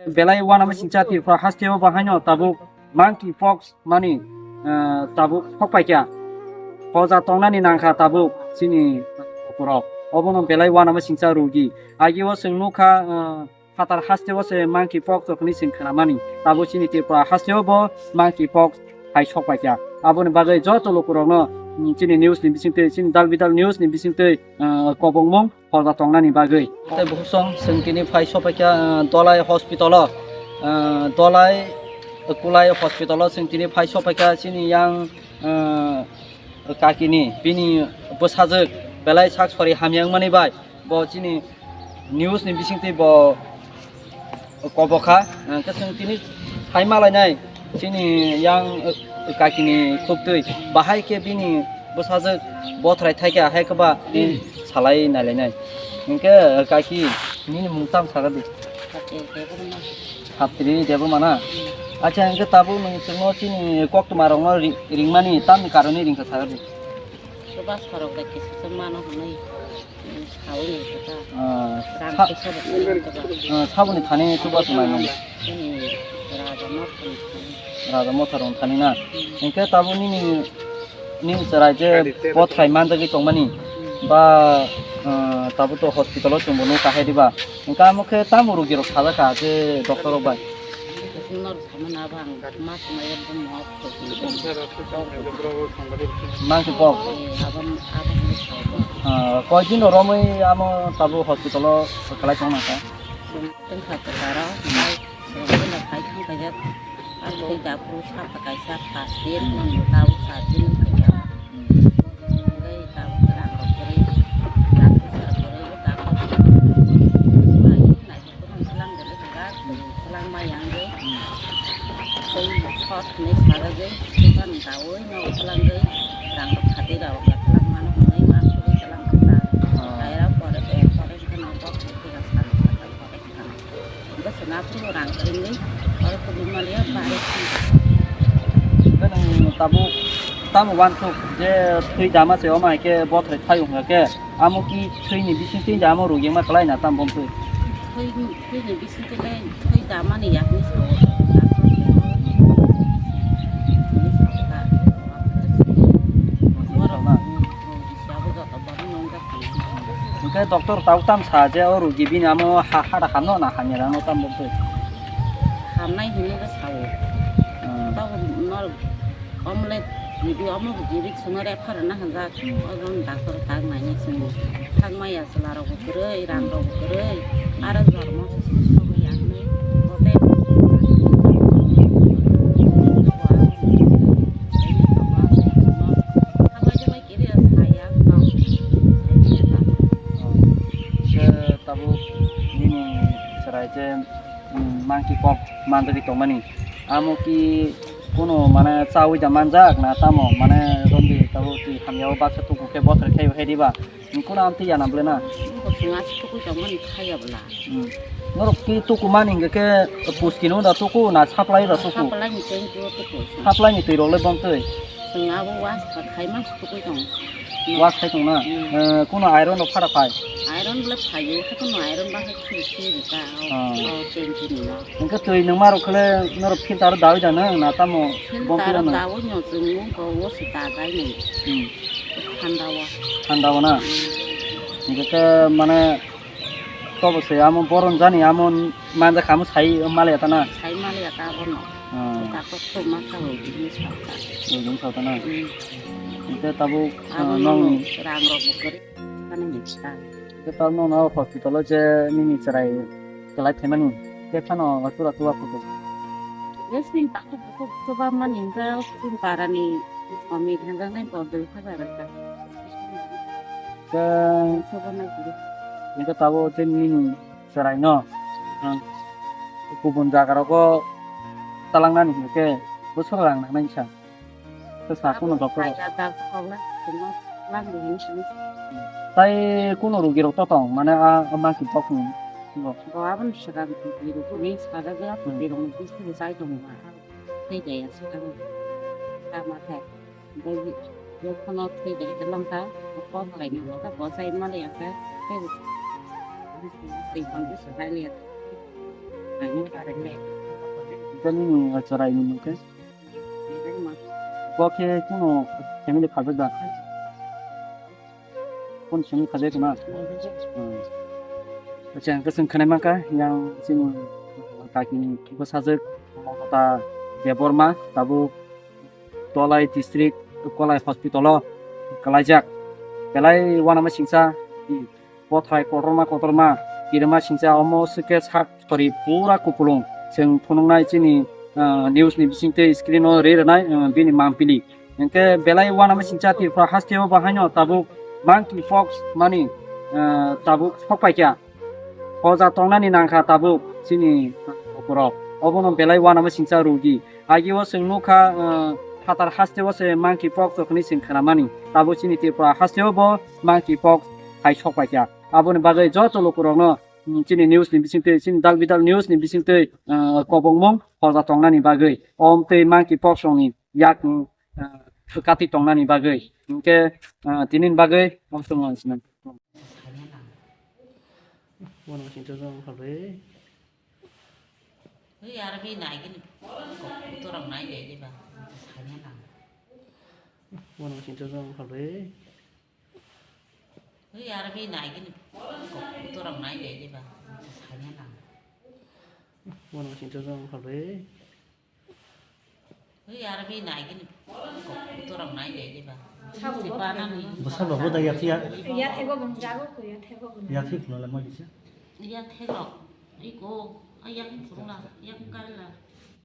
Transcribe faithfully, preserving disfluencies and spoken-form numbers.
Belai uanama singcha Tripura hasteo bo haino tabuk monkey pox mani, ah, tabuk thokpaikha. Hoja tongnani nangkha tabuk chini lukurok. Obono belai uanama singcha rugi. Agio chwng nukha, ah, phatar hasteo se monkey pox rok hinwi chwng khnamani. Tabuk chini Tripura hasteo bo monkey pox hai sokpaikha. Aboni bagwi joto lukurokno, mm, chini news ni bisingtwi, chini Dal Bidal news ni bisingtwi, ah, kobongmung hoja tongnani bagwi. Tei bukhuk song chwng tini phai sophaikha, ah, Dolai hospital o, ah, Dolai Kulai hospital o chwng tini phai sophaikha chini yang, ah, kakini bini bwsajwk belai sak sori hamya wngmani bai bo chini news ni bisingtwi bo kobokha, hwnkhe chwng tini sai malainai chini yang, eh, kakini khuktwi bahai khe bini bwsajwk bothrai thaikha, hai khe ba tini salai nailainai. Hwnkhe, eh, kaki nini mung tamo sakha di? Saptri Debbarma na? Acha, hwnkhe tabuk nwng chwngno chini koktwmarokno ri-, ringmani tamni karonwi ringkha sakha di? Chubachu rok bai kisa kisa mano hwnwi, mm, saui nai khe ta. Ah, rang sa-, kisa bo khaui nai khe ba. Ah, saboni thani chubachu nai nang. Chini Raja Motha ni thani. Raja Motha rok thani na. Hmm. Hinkhe tabuk nini, nini chwrai je bothrai manjagwi tongmani. Hmm. Ba, ah, tabuk to hospital o chwngbo nukha hai diba. Hinkhe amo khe tamo rugi rok sajak kha je doctor rok bai? Norok Sama na bang, ma sama ya bung mo. Monkey pox. Eh, abang, abang ni sao. Ah, koi din romwi amo tabuk hospital o kwlai tong nang kha. Tengkha kwtaro, bai, sengkhe no phai thang kha ya. Ar tei dapru sapa kaisa first aid, tabuk sa din kha ya. Tei tabuk rang rok kwrwi, rang rok kwrwi, tabuk. Bai, nai. Kwrwng kwlang dele kwrak, kwrwng kwlang ma yang de. Tei short hinwi sajagwi, dokan daui nogo kwlangwi, rang rok khatwi rok ya kwlang mano hwnwi ma sugwi kwlang kwlang. Ah. Kaira pore, eh, pore hwnkhe no bok hwnkhe no sal, sal pore hwnkhe no. Hwnkhe chwng aphuru rang kwrwngwi, oro kubui maliya bari. Hwnkhe nwng tabuk tamo uansuk je thwi dama se omo hai khe bothrai thaio hwnkhe, amo ki thwini bisingtwi amo rwgwima kwlai na tamo bom thwi? Thwini, thwini bisingtwi le thwi damani yakni sao. Borok, borok joto borok nongjak tongmani. Hwnkhe doctor tau tam sa je o rugi bini amo ha, hada hamno na hamya rano tam bom thwi? Hamnai hinwi bo sao. Hmm. Tabo norok Omo le G B, omo bo G B chwngno refer rwna hwnjak. Hmm. O jang doctor tak nainai chwng. Thang maya chwla rok bo kwrwi, rang rok bo kwrwi. Aro jormo se chwng sogwi ya hwnwi. Bo tei Khe tabuk nini chwrai je, hmm, monkey pox manjagwi tongmani. Amo ki kunu mane chaui da manjak na tamo mane romdi tabuk twi hamya o baksa tuku khe bothor khe hai diba? Kunu amtwi ya na bwle na? Bo chwng aswk tukui tongmani khaya bwla. Hmm. Norok ki tuku mani hingke khe puskino da tuku na supply da tuku? Supply ni tank o tuku. Supply ni twi rok le bom twi? Chwng abo was kha khai mas tukui tong. Was khai tong na? Hmm. Eh, kunu iron rok phara phai? Iron bwle phaio, khe kunu iron ba hai khiri khiri ka. Ah. O tank ni no. Hingke twi nungma rok khle norok filter dawi da nang na tamo? Filter bom twi rok no? Dawi no chwng nung ko o se da dai nung. Hmm. Thanda o. Thanda o na? Hmm. Hingke khe mane tobo se amo boron jani amo manja khamu sai male ta na? Sai male ta bono. Hmm. Doctor to ma ka o bini sa ta. O bini sa ta na? Hmm. Hingke tabuk, abo ah, nong nong rang rok bo kari. Kani ni ta. Hingke tabuk nong no hospital o je nini chwrai Kwlai phaimani, tei phano tura tura phutu. Yes, ni takhuk bukhuk chuba mani hwnkhe chini parani swami hwnjaknai bo dui hajar rwkha. Khe chuba nai kiri. Hwnkhe tabuk chini nini chwraino, ang kubun jaga rogo talangnani hwnkhe bwswk rang nangnai sa. Tei sa kuno doctor rok. Kaitor doctor rok le, kuno lang di hinwi sini. Tai kuno rugi rok to tong, mane a, a monkey pox ni. Bo. Bo aboni swkang rugi rok ni sajak ya, hmm, rugi rok ni bisi bo chai tongo ba. Tei jaya swkang. Tama khe. Bai, bai, kono tei jaya kwlwng kha, bo kok lai ni bo khe, bo chai ma le ya khe, tei bo. Tei bang bisi chai le ya. Nini chorai ni mungke. Bo khe kuno family khajak da. Kun simi khajak na. Hmm. Acha, ang kasing khanai mangka yang sini kaki bwsajwk ta Debbarma tabuk Dholai district Kolai hospital o kwlaijak. Belai uanama singsa, bothai kotorma kotorma kirima singsa omo swkhe sak sori pura kupulung. Chwng phunuknai chini, ah, news ni bisingtwi screen o ri rwnai, ah, bini mampili. Hinkhe belai uanama singsa Tripura haste o bahaino tabuk monkey pox mani, ah, tabuk sokpaikha. Hoja tongnani nangkha tabuk chini lukurok. Obono belai uanama singcha rugi. Agio chwng nukha, uh, phatar hasteo se monkey pox rok hinwi chwng khnamani. Tabuk chini Tripura hasteo bo monkey pox hai sokpaikha. Aboni bagwi joto lukurokno, mm, chini news ni bisingtwi, chini dal bidal news ni bisingtwi, uh, kobongmung hoja tongnani bagwi. Om tei monkey pox rokni yakni, uh, kati tongnani bagwi. Hinkhe, uh, tinini bagwi om tongmani sinai. Bono singcha jang khalwi. Ui, aro bini nai gini kok kutorok nai nai diba. Sanya nang. Bono singcha jang khalwi. Ui, aro bini nai gini kok kutorok nai nai diba. Sanya nang. Bono singcha jang khalwi. Ui, aro bini nai gini kok kutorok nai nai diba. Bwsa bo bo da yathai ya. Yathai bo bung jago ko, yathai bo bung. Yathai khuna le ma kisa. Yathai rok. Iko, ayang khuna, yang kala.